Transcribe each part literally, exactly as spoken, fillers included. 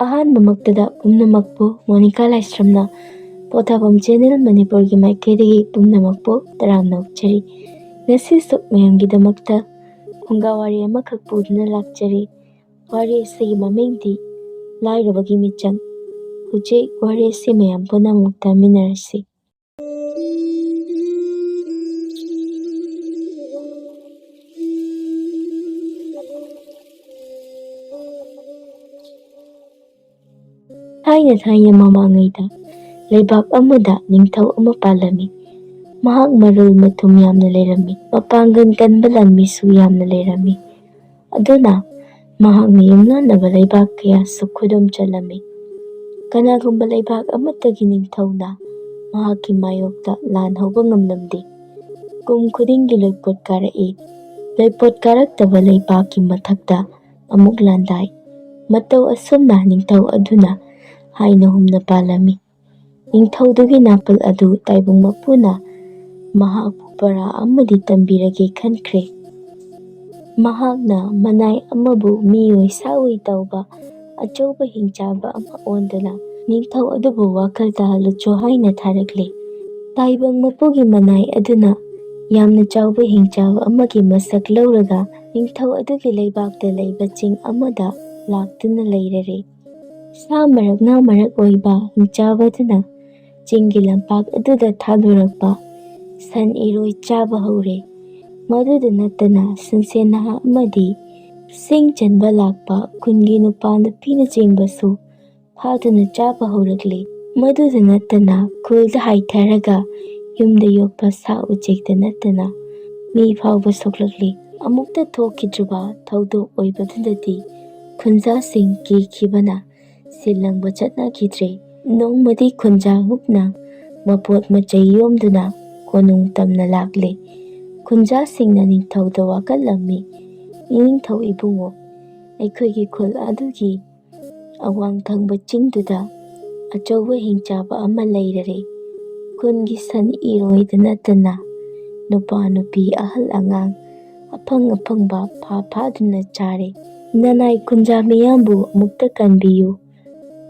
ꯑꯍꯥꯟꯕꯃꯛꯇꯗ ꯄꯨꯝꯅꯃꯛꯄꯨ ꯃꯣꯅꯤꯀꯥ ꯂꯥꯏꯁ꯭ꯔꯝꯅ ꯄꯣꯊꯥꯐꯝ ꯆꯦꯅꯦꯜ ꯃꯅꯤꯄꯨꯔꯒꯤ ꯃꯥꯏꯀꯩꯗꯒꯤ ꯄꯨꯝꯅꯃꯛꯄꯨ ꯇꯔꯥꯝꯅ ꯑꯣꯛꯆꯔꯤ꯫ ꯉꯁꯤꯁꯨ ꯃꯌꯥꯝꯒꯤꯗꯃꯛꯇ ꯐꯨꯡꯒꯥ ꯋꯥꯔꯤ ꯑꯃꯈꯛ ꯄꯨꯗꯨꯅ ꯂꯥꯛꯆꯔꯤ꯫ ꯋꯥꯔꯤ ꯑꯁꯤꯒꯤ ꯃꯃꯤꯡꯗꯤ ꯂꯥꯏꯔꯕꯒꯤ ꯃꯤꯆꯪ꯫ ꯍꯧꯖꯤꯛ ꯋꯥꯔꯤ ꯑꯁꯤ ꯃꯌꯥꯝ ꯄꯨꯝꯅꯃꯛ ꯇꯥꯃꯤꯟꯅꯔꯁꯤ꯫ ꯊꯥꯏꯅ ꯊꯥꯏꯅ ꯃꯃꯥꯡꯉꯩꯗ ꯂꯩꯕꯥꯛ ꯑꯃꯗ ꯅꯤꯡꯊꯧ ꯑꯃ ꯄꯥꯜꯂꯝꯃꯤ꯫ ꯃꯍꯥꯛ ꯃꯔꯨ ꯃꯊꯨꯝ ꯌꯥꯝꯅ ꯂꯩꯔꯝꯃꯤ꯫ ꯃꯄꯥꯡꯒꯜ ꯀꯟꯕ ꯂꯥꯟꯃꯤꯁꯨ ꯌꯥꯝꯅ ꯂꯩꯔꯝꯃꯤ꯫ ꯑꯗꯨꯅ ꯃꯍꯥꯛꯅ ꯌꯨꯝꯂꯣꯟꯅꯕ ꯂꯩꯕꯥꯛ ꯀꯌꯥꯁꯨ ꯈꯨꯗꯨꯝ ꯆꯜꯂꯝꯃꯤ꯫ ꯀꯅꯥꯒꯨꯝꯕ ꯂꯩꯕꯥꯛ ꯑꯃꯠꯇꯒꯤ ꯅꯤꯡꯊꯧꯅ ꯃꯍꯥꯛꯀꯤ ꯃꯥꯌꯣꯛꯇ ꯂꯥꯟ ꯍꯧꯕ ꯉꯝꯂꯝꯗꯦ꯫ ꯀꯨꯝ ꯈꯨꯗꯤꯡꯒꯤ ꯂꯣꯏꯄꯣꯠ ꯀꯥꯔꯛꯏ꯫ ꯂꯣꯏꯄꯣꯠ ꯀꯥꯔꯛꯇꯕ ꯂꯩꯕꯥꯛꯀꯤ ꯃꯊꯛꯇ ꯑꯃꯨꯛ ꯂꯥꯟꯗꯥꯏ꯫ ꯃꯇꯧ ꯑꯁꯨꯝꯅ ꯅꯤꯡꯊꯧ ꯑꯗꯨꯅ ꯍꯥꯏꯅ ꯍꯨꯝꯅ ꯄꯥꯜꯂꯝꯃꯤ꯫ ꯅꯤꯡꯊꯧꯗꯨꯒꯤ ꯅꯥꯄꯜ ꯑꯗꯨ ꯇꯥꯏꯕꯪ ꯃꯄꯨꯅ ꯃꯍꯥꯛꯄꯨ ꯄꯔꯥ ꯑꯃꯗꯤ ꯇꯝꯕꯤꯔꯒꯦ ꯈꯟꯈ꯭ꯔꯦ꯫ ꯃꯍꯥꯛꯅ ꯃꯅꯥꯏ ꯑꯃꯕꯨ ꯃꯤꯑꯣꯏ ꯁꯥꯑꯣꯏ ꯇꯧꯕ ꯑꯆꯧꯕ ꯍꯤꯡꯆꯥꯕ ꯑꯃ ꯑꯣꯟꯗꯨꯅ ꯅꯤꯡꯊꯧ ꯑꯗꯨꯕꯨ ꯋꯥꯈꯜ ꯇꯥꯍꯜꯂꯨꯆꯣ ꯍꯥꯏꯅ ꯊꯥꯔꯛꯂꯤ꯫ ꯇꯥꯏꯕꯪ ꯃꯄꯨꯒꯤ ꯃꯅꯥꯏ ꯑꯗꯨꯅ ꯌꯥꯝꯅ ꯆꯥꯎꯕ ꯍꯤꯡꯆꯥꯕ ꯑꯃꯒꯤ ꯃꯁꯛ ꯂꯧꯔꯒ ꯅꯤꯡꯊꯧ ꯑꯗꯨꯒꯤ ꯂꯩꯕꯥꯛꯇ ꯂꯩꯕ ꯆꯤꯡ ꯑꯃꯗ ꯂꯥꯛꯇꯨꯅ ꯂꯩꯔꯔꯦ꯫ ꯁꯥ ꯃꯔꯛ ꯉꯥ ꯃꯔꯛ ꯑꯣꯏꯕ ꯍꯤꯡꯆꯥꯕ ꯑꯗꯨꯅ ꯆꯤꯡꯒꯤ ꯂꯝꯄꯥꯛ ꯑꯗꯨꯗ ꯊꯥꯗꯣꯔꯛꯄ ꯁꯟ ꯏꯔꯣꯏ ꯆꯥꯕ ꯍꯧꯔꯦ꯫ ꯃꯗꯨꯗ ꯅꯠꯇꯅ ꯁꯟꯁꯦꯟ ꯅꯍꯥ ꯑꯃꯗꯤ ꯁꯤꯡ ꯆꯟꯕ ꯂꯥꯛꯄ ꯈꯨꯟꯒꯤ ꯅꯨꯄꯥ ꯅꯨꯄꯤꯅꯆꯤꯡꯕꯁꯨ ꯐꯥꯗꯨꯅ ꯆꯥꯕ ꯍꯧꯔꯛꯂꯤ꯫ ꯃꯗꯨꯗ ꯅꯠꯇꯅ ꯈꯨꯜꯗ ꯍꯥꯏꯊꯔꯒ ꯌꯨꯝꯗ ꯌꯣꯛꯄ ꯁꯥ ꯎꯆꯦꯛꯇ ꯅꯠꯇꯅ ꯃꯤ ꯐꯥꯎꯕ ꯁꯣꯛꯂꯛꯂꯤ꯫ ꯑꯃꯨꯛꯇ ꯊꯣꯛꯈꯤꯗ꯭ꯔꯤꯕ ꯊꯧꯗꯣꯛ ꯑꯣꯏꯕꯗꯨꯗꯗꯤ ꯈꯨꯟꯖꯥꯁꯤꯡ ꯀꯤꯈꯤꯕꯅ ꯁꯤꯜ ꯂꯪꯕ ꯆꯠꯅꯈꯤꯗ꯭ꯔꯦ꯫ ꯅꯣꯡꯃꯗꯤ ꯈꯨꯟꯖꯥ ꯍꯨꯞꯅ ꯃꯄꯣꯠ ꯃꯆꯩ ꯌꯣꯝꯗꯨꯅ ꯀꯣꯅꯨꯡ ꯇꯝꯅ ꯂꯥꯛꯂꯦ꯫ ꯈꯨꯟꯖꯥꯁꯤꯡꯅ ꯅꯤꯡꯊꯧꯗ ꯋꯥꯀꯠꯂꯝꯃꯤ, "ꯏꯅꯤꯡꯊꯧ ꯏꯕꯨꯡꯉꯣ, ꯑꯩꯈꯣꯏꯒꯤ ꯈꯨꯜ ꯑꯗꯨꯒꯤ ꯑꯋꯥꯡ ꯊꯪꯕ ꯆꯤꯡꯗꯨꯗ ꯑꯆꯧꯕ ꯍꯤꯡꯆꯥꯕ ꯑꯃ ꯂꯩꯔꯔꯦ꯫ ꯈꯨꯟꯒꯤ ꯁꯟ ꯏꯔꯣꯏꯗ ꯅꯠꯇꯅ ꯅꯨꯄꯥ ꯅꯨꯄꯤ ꯑꯍꯜ ꯑꯉꯥꯡ ꯑꯐꯪ ꯑꯐꯪꯕ ꯐꯥ ꯐꯥꯗꯨꯅ ꯆꯥꯔꯦ꯫ ꯅꯅꯥꯏ ꯈꯨꯟꯖꯥ ꯃꯤꯌꯥꯝꯕꯨ ꯑꯃꯨꯛꯇ ꯀꯟꯕꯤꯌꯨ꯫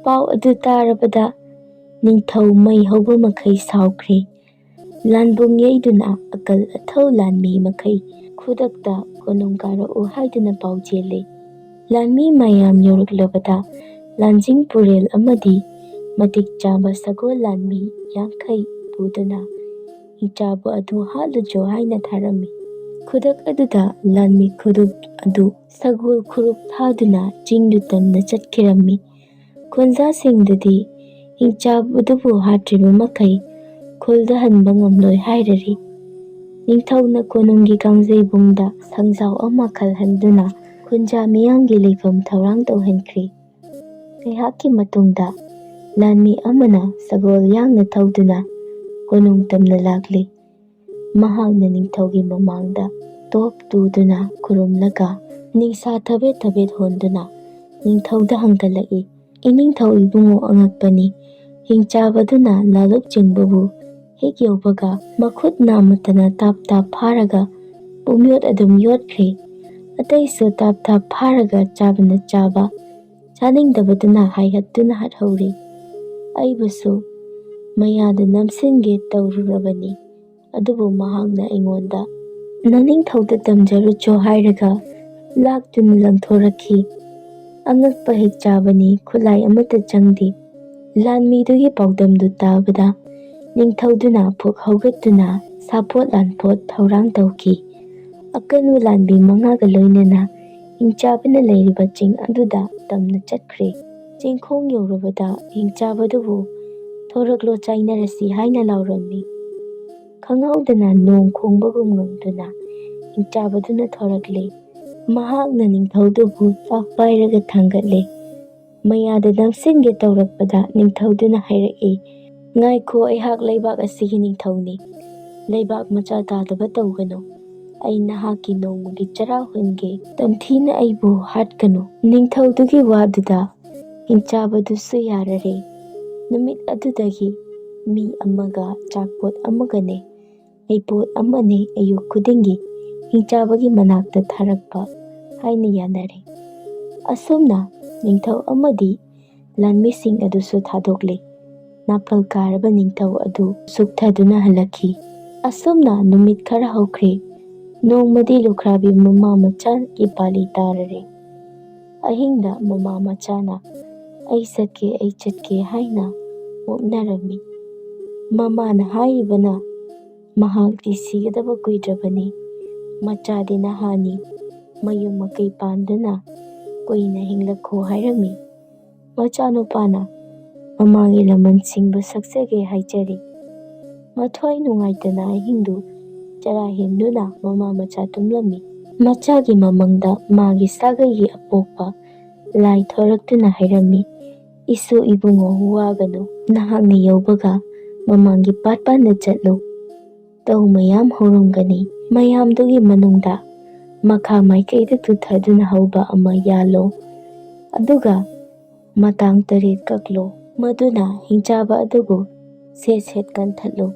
ꯄꯥꯎ ꯑꯗꯨ ꯇꯥꯔꯕꯗ ꯅꯤꯡꯊꯧ ꯃꯩ ꯍꯧꯕ ꯃꯈꯩ ꯁꯥꯎꯈ꯭ꯔꯦ꯫ ꯂꯥꯟꯕꯨꯡ ꯌꯩꯗꯨꯅ ꯑꯀꯜ ꯑꯊꯧ ꯂꯥꯟꯃꯤ ꯃꯈꯩ ꯈꯨꯗꯛꯇ ꯀꯣꯅꯨꯡ ꯀꯥꯔꯛꯎ ꯍꯥꯏꯗꯨꯅ ꯄꯥꯎ ꯆꯦꯜꯂꯤ꯫ ꯂꯥꯟꯃꯤ ꯃꯌꯥꯝ ꯌꯧꯔꯛꯂꯕꯗ ꯂꯥꯟꯖꯤꯡ ꯄꯨꯔꯦꯜ ꯑꯃꯗꯤ ꯃꯇꯤꯛ ꯆꯥꯕ ꯁꯒꯣꯜ ꯂꯥꯟꯃꯤ ꯌꯥꯡꯈꯩ ꯄꯨꯗꯨꯅ ꯍꯤꯡꯆꯥꯕ ꯑꯗꯨ ꯍꯥꯠꯂꯨꯆꯣ ꯍꯥꯏꯅ ꯊꯥꯔꯝꯃꯤ꯫ ꯈꯨꯗꯛ ꯑꯗꯨꯗ ꯂꯥꯟꯃꯤ ꯈꯨꯗꯨꯞ ꯑꯗꯨ ꯁꯒꯣꯜ ꯈꯨꯔꯨꯞ ꯊꯥꯗꯨꯅ ꯆꯤꯡꯗꯨ ꯇꯝꯅ ꯆꯠꯈꯤꯔꯝꯃꯤ꯫ ꯈꯨꯟꯖꯥꯁꯤꯡꯗꯨꯗꯤ ꯍꯤꯡꯆꯥꯕꯗꯨꯕꯨ ꯍꯥꯠꯇ꯭ꯔꯤꯕ ꯃꯈꯩ ꯈꯨꯜꯗ ꯍꯟꯕ ꯉꯝꯂꯣꯏ ꯍꯥꯏꯔꯔꯤ꯫ ꯅꯤꯡꯊꯧꯅ ꯀꯣꯅꯨꯡꯒꯤ ꯀꯥꯡꯖꯩꯕꯨꯡꯗ ꯁꯪꯖꯥꯎ ꯑꯃ ꯈꯜꯍꯟꯗꯨꯅ ꯈꯨꯟꯖꯥ ꯃꯤꯌꯥꯝꯒꯤ ꯂꯩꯐꯝ ꯊꯧꯔꯥꯡ ꯇꯧꯍꯟꯈ꯭ꯔꯤ꯫ ꯉꯥꯏꯍꯥꯛꯀꯤ ꯃꯇꯨꯡꯗ ꯂꯥꯟꯃꯤ ꯑꯃꯅ ꯁꯒꯣꯜ ꯌꯥꯡꯅ ꯊꯧꯗꯨꯅ ꯀꯣꯅꯨꯡ ꯇꯝꯅ ꯂꯥꯛꯂꯤ꯫ ꯃꯍꯥꯛꯅ ꯅꯤꯡꯊꯧꯒꯤ ꯃꯃꯥꯡꯗ ꯇꯣꯞ ꯇꯨꯗꯨꯅ ꯈꯨꯔꯨꯝꯂꯒ ꯅꯤꯡꯁꯥ ꯊꯕꯦꯠ ꯊꯕꯦꯠ ꯍꯣꯟꯗꯨꯅ ꯅꯤꯡꯊꯧꯗ ꯍꯪꯒꯠꯂꯛꯏ, "ꯏꯅꯤꯡꯊꯧ ꯏꯕꯨꯡꯉꯣ ꯑꯉꯛꯄꯅꯤ, ꯍꯤꯡꯆꯥꯕꯗꯨꯅ ꯂꯥꯂꯨꯞ ꯆꯤꯡꯕꯕꯨ ꯍꯦꯛ ꯌꯧꯕꯒ ꯃꯈꯨꯠ ꯅꯥꯃꯠꯇꯅ ꯇꯥꯞ ꯇꯥꯞ ꯐꯥꯔꯒ ꯄꯨꯝꯌꯣꯠ ꯑꯗꯨꯝ ꯌꯣꯠꯈ꯭ꯔꯦ꯫ ꯑꯇꯩꯁꯨ ꯇꯥꯞ ꯇꯥꯞ ꯐꯥꯔꯒ ꯆꯥꯕꯅ ꯆꯥꯕ, ꯆꯥꯅꯤꯡꯗꯕꯗꯨꯅ ꯍꯥꯏꯍꯠꯇꯨꯅ ꯍꯥꯠꯍꯧꯔꯤ꯫ ꯑꯩꯕꯨꯁꯨ ꯃꯌꯥꯗ ꯅꯝꯁꯤꯟꯒꯦ ꯇꯧꯔꯨꯔꯕꯅꯤ, ꯑꯗꯨꯕꯨ ꯃꯍꯥꯛꯅ ꯑꯩꯉꯣꯟꯗ ꯅꯅꯤꯡꯊꯧꯗ ꯇꯝꯖꯔꯨꯆꯣ ꯍꯥꯏꯔꯒ ꯂꯥꯛꯇꯨꯅ ꯂꯪꯊꯣꯔꯛꯈꯤ꯫ ꯑꯉꯛꯄ ꯍꯦꯛ ꯆꯥꯕꯅꯤ, ꯈꯨꯠꯂꯥꯏ ꯑꯃꯠꯇ ꯆꯪꯗꯦ꯫" ꯂꯥꯟꯃꯤꯗꯨꯒꯤ ꯄꯥꯎꯗꯝꯗꯨ ꯇꯥꯕꯗ ꯅꯤꯡꯊꯧꯗꯨꯅ ꯄꯨꯛ ꯍꯧꯒꯠꯇꯨꯅ ꯁꯥꯄꯣꯠ ꯂꯥꯟꯄꯣꯠ ꯊꯧꯔꯥꯡ ꯇꯧꯈꯤ꯫ ꯑꯀꯟꯕ ꯂꯥꯟꯃꯤ ꯃꯉꯥꯒ ꯂꯣꯏꯅꯅ ꯍꯤꯡꯆꯥꯕꯅ ꯂꯩꯔꯤꯕ ꯆꯤꯡ ꯑꯗꯨꯗ ꯇꯝꯅ ꯆꯠꯈ꯭ꯔꯦ꯫ ꯆꯤꯡꯈꯣꯡ ꯌꯧꯔꯨꯕꯗ ꯍꯤꯡꯆꯥꯕꯗꯨꯕꯨ "ꯊꯣꯔꯛꯂꯣ, ꯆꯥꯏꯅꯔꯁꯤ" ꯍꯥꯏꯅ ꯂꯥꯎꯔꯝꯃꯤ꯫ ꯈꯪꯍꯧꯗꯅ ꯅꯣꯡ ꯈꯣꯡꯕꯒꯨꯝ ꯉꯪꯗꯨꯅ ꯍꯤꯡꯆꯥꯕꯗꯨꯅ ꯊꯣꯔꯛꯂꯦ꯫ ꯃꯍꯥꯛꯅ ꯅꯤꯡꯊꯧꯗꯨꯕꯨ ꯆꯥꯛ ꯄꯥꯏꯔꯒ ꯊꯥꯡꯒꯠꯂꯦ꯫ ꯃꯌꯥꯗ ꯅꯝꯁꯤꯟꯒꯦ ꯇꯧꯔꯛꯄꯗ ꯅꯤꯡꯊꯧꯗꯨꯅ ꯍꯥꯏꯔꯛꯏ, "ꯉꯥꯏꯈꯣ, ꯑꯩꯍꯥꯛ ꯂꯩꯕꯥꯛ ꯑꯁꯤꯒꯤ ꯅꯤꯡꯊꯧꯅꯤ꯫ ꯂꯩꯕꯥꯛ ꯃꯆꯥ ꯇꯥꯗꯕ ꯇꯧꯒꯅꯨ꯫ ꯑꯩ ꯅꯍꯥꯛꯀꯤ ꯅꯣꯡꯃꯒꯤ ꯆꯔꯥ ꯍꯨꯟꯒꯦ꯫ ꯇꯝꯊꯤꯅ ꯑꯩꯕꯨ ꯍꯥꯠꯀꯅꯨ꯫" ꯅꯤꯡꯊꯧꯗꯨꯒꯤ ꯋꯥꯗꯨꯗ ꯍꯤꯡꯆꯥꯕꯗꯨꯁꯨ ꯌꯥꯔꯔꯦ꯫ ꯅꯨꯃꯤꯠ ꯑꯗꯨꯗꯒꯤ ꯃꯤ ꯑꯃꯒ ꯆꯥꯛꯄꯣꯠ ꯑꯃꯒꯅꯦ, ꯍꯩꯄꯣꯠ ꯑꯃꯅꯦ ꯑꯌꯨꯛ ꯈꯨꯗꯤꯡꯒꯤ ꯍꯤꯡꯆꯥꯕꯒꯤ ꯃꯅꯥꯛꯇ ꯊꯥꯔꯛꯄ ꯍꯥꯏꯅ ꯌꯥꯅꯔꯦ꯫ ꯑꯁꯨꯝꯅ ꯅꯤꯡꯊꯧ ꯑꯃꯗꯤ ꯂꯥꯟꯃꯤꯁꯤꯡ ꯑꯗꯨꯁꯨ ꯊꯥꯗꯣꯛꯂꯦ꯫ ꯅꯥꯄꯜ ꯀꯥꯔꯕ ꯅꯤꯡꯊꯧ ꯑꯗꯨ ꯁꯨꯛꯊꯗꯨꯅ ꯍꯜꯂꯛꯈꯤ꯫ ꯑꯁꯨꯝꯅ ꯅꯨꯃꯤꯠ ꯈꯔ ꯍꯧꯈ꯭ꯔꯦ꯫ ꯅꯣꯡꯃꯗꯤ ꯂꯨꯈ꯭ꯔꯥꯕꯤ ꯃꯃꯥ ꯃꯆꯥꯒꯤ ꯄꯥꯂꯤ ꯇꯥꯔꯔꯦ꯫ ꯑꯍꯤꯡꯗ ꯃꯃꯥ ꯃꯆꯥꯅ "ꯑꯩ ꯆꯠꯀꯦ, ꯑꯩ ꯆꯠꯀꯦ" ꯍꯥꯏꯅ ꯑꯣꯛꯅꯔꯝꯃꯤ꯫ ꯃꯃꯥꯅ ꯍꯥꯏꯔꯤꯕꯅ ꯃꯍꯥꯛꯇꯤ ꯁꯤꯒꯗꯕ ꯀꯨꯏꯗ꯭ꯔꯕꯅꯤ꯫ ꯃꯆꯥꯗꯤ ꯅꯍꯥꯅꯤ, ꯃꯌꯨꯝ ꯃꯀꯩ ꯄꯥꯟꯗꯨꯅ ꯀꯨꯏꯅ ꯍꯤꯡꯂꯛꯈꯣ ꯍꯥꯏꯔꯝꯃꯤ꯫ ꯃꯆꯥꯅꯨꯄꯥꯅ ꯃꯃꯥꯒꯤ ꯂꯃꯟ ꯁꯤꯡꯕ ꯁꯛꯆꯒꯦ ꯍꯥꯏꯖꯔꯤ꯫ ꯃꯊ꯭ꯋꯥꯏ ꯅꯨꯡꯉꯥꯏꯇꯅ ꯑꯍꯤꯡꯗꯨ ꯆꯔꯥ ꯍꯦꯟꯗꯨꯅ ꯃꯃꯥ ꯃꯆꯥ ꯇꯨꯝꯂꯝꯃꯤ꯫ ꯃꯆꯥꯒꯤ ꯃꯃꯪꯗ ꯃꯥꯒꯤ ꯁꯥꯒꯩꯒꯤ ꯑꯄꯣꯛꯄ ꯂꯥꯏ ꯊꯣꯔꯛꯇꯨꯅ ꯍꯥꯏꯔꯝꯃꯤ, "ꯏꯁꯨ ꯏꯕꯨꯡꯉꯣ, ꯋꯥꯒꯅꯨ, ꯅꯍꯥꯛꯅ ꯌꯧꯕꯒ ꯃꯃꯥꯡꯒꯤ ꯄꯥꯠꯄꯥꯟꯗ ꯆꯠꯂꯨ꯫ ꯇꯧ ꯃꯌꯥꯝ ꯍꯧꯔꯝꯒꯅꯤ꯫ ꯃꯌꯥꯝꯗꯨꯒꯤ ꯃꯅꯨꯡꯗ ꯃꯈꯥ ꯃꯥꯏꯀꯩꯗ ꯇꯨꯊꯗꯨꯅ ꯍꯧꯕ ꯑꯃ ꯌꯥꯜꯂꯨ꯫ ꯑꯗꯨꯒ ꯃꯇꯥꯡ ꯇꯔꯦꯠ ꯀꯛꯂꯨ꯫ ꯃꯗꯨꯅ ꯍꯤꯡꯆꯥꯕ ꯑꯗꯨꯕꯨ ꯁꯦꯠ ꯁꯦꯠ ꯀꯟꯊꯠꯂꯨ꯫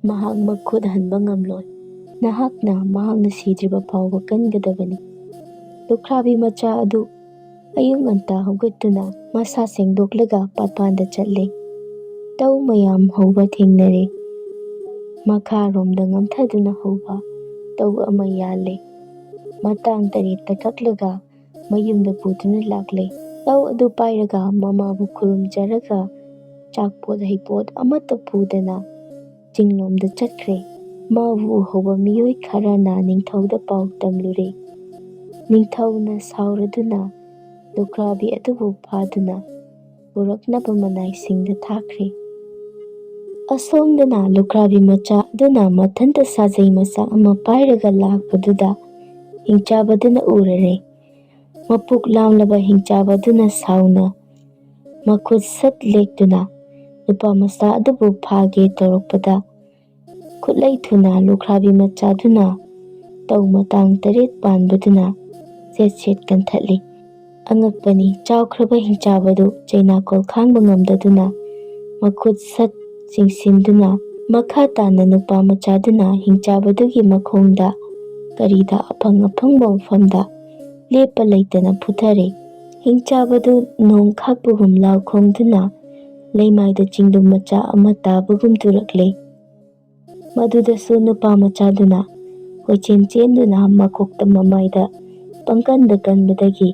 ꯃꯍꯥꯛ ꯃꯈꯨꯠ ꯍꯟꯕ ꯉꯝꯂꯣꯏ꯫ ꯅꯍꯥꯛꯅ ꯃꯍꯥꯛꯅ ꯁꯤꯗ꯭ꯔꯤꯕ ꯐꯥꯎꯕ ꯀꯟꯒꯗꯕꯅꯤ꯫" ꯂꯨꯈ꯭ꯔꯥꯕꯤ ꯃꯆꯥ ꯑꯗꯨ ꯑꯌꯨꯛ ꯉꯟꯇꯥ ꯍꯧꯒꯠꯇꯨꯅ ꯃꯁꯥ ꯁꯦꯡꯗꯣꯛꯂꯒ ꯄꯥꯠꯄꯥꯟꯗ ꯆꯠꯂꯦ꯫ ꯇꯧ ꯃꯌꯥꯝ ꯍꯧꯕ ꯊꯦꯡꯅꯔꯦ꯫ ꯃꯈꯥꯔꯣꯝꯗ ꯉꯝꯊꯗꯨꯅ ꯍꯧꯕ ꯇꯧ ꯑꯃ ꯌꯥꯜꯂꯦ꯫ ꯃꯇꯥꯡ ꯇꯔꯦꯠꯇ ꯀꯛꯂꯒ ꯃꯌꯨꯝꯗ ꯄꯨꯗꯨꯅ ꯂꯥꯛꯂꯦ꯫ ꯇꯧ ꯑꯗꯨ ꯄꯥꯏꯔꯒ ꯃꯃꯥꯕꯨ ꯈꯨꯔꯨꯝꯖꯔꯒ ꯆꯥꯛꯄꯣꯠ ꯍꯩꯄꯣꯠ ꯑꯃꯠꯇ ꯄꯨꯗꯅ ꯆꯤꯡꯂꯣꯝꯗ ꯆꯠꯈ꯭ꯔꯦ꯫ ꯃꯥꯕꯨ ꯎꯍꯧꯕ ꯃꯤꯑꯣꯏ ꯈꯔꯅ ꯅꯤꯡꯊꯧꯗ ꯄꯥꯎ ꯇꯝꯂꯨꯔꯦ꯫ ꯅꯤꯡꯊꯧꯅ ꯁꯥꯎꯔꯗꯨꯅ ꯂꯨꯈ꯭ꯔꯥꯕꯤ ꯑꯗꯨꯕꯨ ꯐꯥꯗꯨꯅ ꯄꯨꯔꯛꯅꯕ ꯃꯅꯥꯏꯁꯤꯡꯗ ꯊꯥꯈ꯭ꯔꯦ꯫ ꯑꯁꯣꯝꯗꯅ ꯂꯨꯈ꯭ꯔꯥꯕꯤ ꯃꯆꯥ ꯑꯗꯨꯅ ꯃꯊꯟꯇ ꯁꯥꯖꯩ ꯃꯆꯥ ꯑꯃ ꯄꯥꯏꯔꯒ ꯂꯥꯛꯄꯗꯨꯗ ꯍꯤꯡꯆꯥꯕꯗꯨꯅ ꯎꯔꯔꯦ꯫ ꯃꯄꯨꯛ ꯂꯥꯝꯂꯕ ꯍꯤꯡꯆꯥꯕꯗꯨꯅ ꯁꯥꯎꯅ ꯃꯈꯨꯠ ꯁꯠ ꯂꯦꯛꯇꯨꯅ ꯅꯨꯄꯥ ꯃꯆꯥ ꯑꯗꯨꯕꯨ ꯐꯥꯒꯦ ꯇꯧꯔꯛꯄꯗ, ꯈꯨꯠꯂꯩ ꯊꯨꯅ ꯂꯨꯈ꯭ꯔꯥꯕꯤ ꯃꯆꯥꯗꯨꯅ ꯇꯧ ꯃꯇꯥꯡ ꯇꯔꯦꯠ ꯄꯥꯟꯕꯗꯨꯅ ꯁꯦꯠ ꯁꯦꯠ ꯀꯟꯊꯠꯂꯤ꯫ ꯑꯉꯛꯄꯅꯤ, ꯆꯥꯎꯈ꯭ꯔꯕ ꯍꯤꯡꯆꯥꯕꯗꯨ ꯆꯩꯅꯥꯀꯣꯜ ꯈꯥꯡꯕ ꯉꯝꯗꯗꯨꯅ ꯃꯈꯨꯠ ꯁꯠ ꯆꯤꯡꯁꯤꯟꯗꯨꯅ ꯃꯈꯥ ꯇꯥꯅ ꯅꯨꯄꯥ ꯃꯆꯥꯗꯨꯅ ꯍꯤꯡꯆꯥꯕꯗꯨꯒꯤ ꯃꯈꯣꯡꯗ ꯀꯔꯤꯗ ꯑꯐꯪ ꯑꯐꯪꯕ ꯃꯐꯝꯗ ꯂꯦꯞꯄ ꯂꯩꯇꯅ ꯐꯨꯊꯔꯦ꯫ ꯍꯤꯡꯆꯥꯕꯗꯨ ꯅꯣꯡ ꯈꯥꯛꯄꯒꯨꯝ ꯂꯥꯎ ꯈꯣꯡꯗꯨꯅ ꯂꯩꯃꯥꯏꯗ ꯆꯤꯡꯗꯨꯝ ꯃꯆꯥ ꯑꯃ ꯇꯥꯕꯒꯨꯝ ꯇꯨꯔꯛꯂꯦ꯫ ꯃꯗꯨꯗꯁꯨ ꯅꯨꯄꯥ ꯃꯆꯥꯗꯨꯅ ꯀꯣꯏꯆꯦꯟ ꯆꯦꯟꯗꯨꯅ ꯃꯀꯣꯛꯇ ꯃꯃꯥꯏꯗ ꯄꯪꯀꯟꯗ ꯀꯟꯕꯗꯒꯤ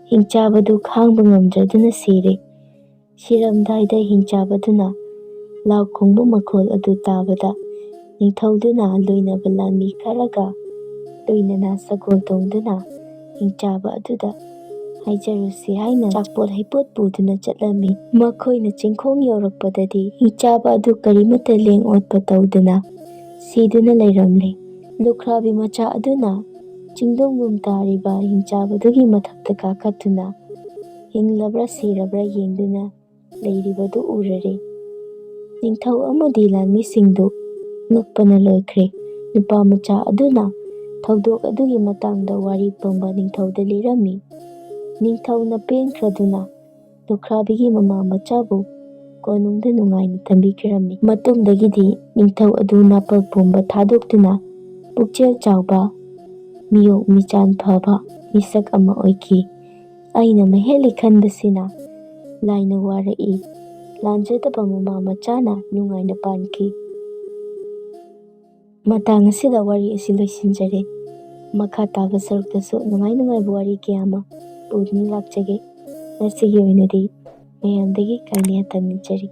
ꯍꯤꯡꯆꯥꯕꯗꯨ ꯈꯥꯡꯕ ꯉꯝꯗ꯭ꯔꯗꯨꯅ ꯁꯤꯔꯦ꯫ ꯁꯤꯔꯝꯗꯥꯏꯗ ꯍꯤꯡꯆꯥꯕꯗꯨꯅ ꯂꯥꯎ ꯈꯣꯡꯕ ꯃꯈꯣꯜ ꯑꯗꯨ ꯇꯥꯕꯗ ꯅꯤꯡꯊꯧꯗꯨꯅ ꯂꯣꯏꯅꯕ ꯂꯥꯟꯃꯤ ꯈꯔꯒ ꯂꯣꯏꯅꯅ ꯁꯒꯣꯜ ꯇꯣꯡꯗꯨꯅ ꯍꯤꯡꯆꯥꯕ ꯑꯗꯨꯗ ꯍꯥꯏꯖꯔꯨꯁꯤ ꯍꯥꯏꯅ ꯆꯥꯛꯄꯣꯠ ꯍꯩꯄꯣꯠ ꯄꯨꯗꯨꯅ ꯆꯠꯂꯝꯃꯤ꯫ ꯃꯈꯣꯏꯅ ꯆꯤꯡꯈꯣꯡ ꯌꯧꯔꯛꯄꯗꯗꯤ ꯍꯤꯡꯆꯥꯕ ꯑꯗꯨ ꯀꯔꯤꯃꯠꯇ ꯂꯦꯡ ꯑꯣꯠꯄ ꯇꯧꯗꯅ ꯁꯤꯗꯨꯅ ꯂꯩꯔꯝꯂꯦ꯫ ꯂꯨꯈ꯭ꯔꯥꯕꯤ ꯃꯆꯥ ꯑꯗꯨꯅ ꯆꯤꯡꯗꯣꯡꯒꯨꯝ ꯇꯥꯔꯤꯕ ꯍꯤꯡꯆꯥꯕꯗꯨꯒꯤ ꯃꯊꯛꯇ ꯀꯥꯈꯠꯇꯨꯅ ꯍꯤꯡꯂꯕ꯭ꯔꯥ ꯁꯤꯔꯕ꯭ꯔꯥ ꯌꯦꯡꯗꯨꯅ ꯂꯩꯔꯤꯕꯗꯨ ꯎꯔꯔꯦ꯫ ꯅꯤꯡꯊꯧ ꯑꯃꯗꯤ ꯂꯥꯟꯃꯤꯁꯤꯡꯗꯨ ꯉꯛꯄꯅ ꯂꯣꯏꯈ꯭ꯔꯦ꯫ ꯅꯨꯄꯥ ꯃꯆꯥ ꯑꯗꯨꯅ ꯊꯧꯗꯣꯛ ꯑꯗꯨꯒꯤ ꯃꯇꯥꯡꯗ ꯋꯥꯔꯤ ꯄꯨꯝꯕ ꯅꯤꯡꯊꯧꯗ ꯂꯤꯔꯝꯃꯤ꯫ ꯅꯤꯡꯊꯧꯅ ꯄꯦꯟꯈ꯭ꯔꯗꯨꯅ ꯂꯨꯈ꯭ꯔꯥꯕꯤꯒꯤ ꯃꯃꯥ ꯃꯆꯥꯕꯨ ꯀꯣꯅꯨꯡꯗ ꯅꯨꯡꯉꯥꯏꯅ ꯊꯝꯕꯤꯈꯤꯔꯝꯃꯤ꯫ ꯃꯇꯨꯡꯗꯒꯤꯗꯤ ꯅꯤꯡꯊꯧ ꯑꯗꯨ ꯅꯥꯄꯜ ꯄꯨꯝꯕ ꯊꯥꯗꯣꯛꯇꯨꯅ ꯄꯨꯛꯆꯦꯜ ꯆꯥꯎꯕ, ꯃꯤꯑꯣꯛ ꯃꯤꯆꯥꯟ ꯐꯕ ꯃꯤꯁꯛ ꯑꯃ ꯑꯣꯏꯈꯤ꯫ ꯑꯩꯅ ꯃꯍꯦꯜꯂꯤ ꯈꯟꯕꯁꯤꯅ ꯂꯥꯏꯅ ꯋꯥꯔꯛꯏ꯫ ꯂꯥꯟꯖꯗꯕ ꯃꯃꯥ ꯃꯆꯥꯅ ꯅꯨꯡꯉꯥꯏꯅ ꯄꯥꯟꯈꯤ꯫ ꯃꯇꯥꯡ ꯑꯁꯤꯗ ꯋꯥꯔꯤ ꯑꯁꯤ ꯂꯣꯏꯁꯤꯟꯖꯔꯦ꯫ ꯃꯈꯥ ꯇꯥꯕ ꯁꯔꯨꯛꯇꯁꯨ ꯅꯨꯡꯉꯥꯏ ꯅꯨꯡꯉꯥꯏꯕ ꯋꯥꯔꯤ ꯀꯌꯥ ꯑꯃ ꯄꯨꯗꯨꯅ ꯂꯥꯛꯆꯒꯦ꯫ ꯉꯁꯤꯒꯤ ꯑꯣꯏꯅꯗꯤ ꯃꯌꯥꯝꯗꯒꯤ ꯀꯥꯏꯅ ꯌꯥꯊꯪ ꯅꯤꯖꯔꯤ꯫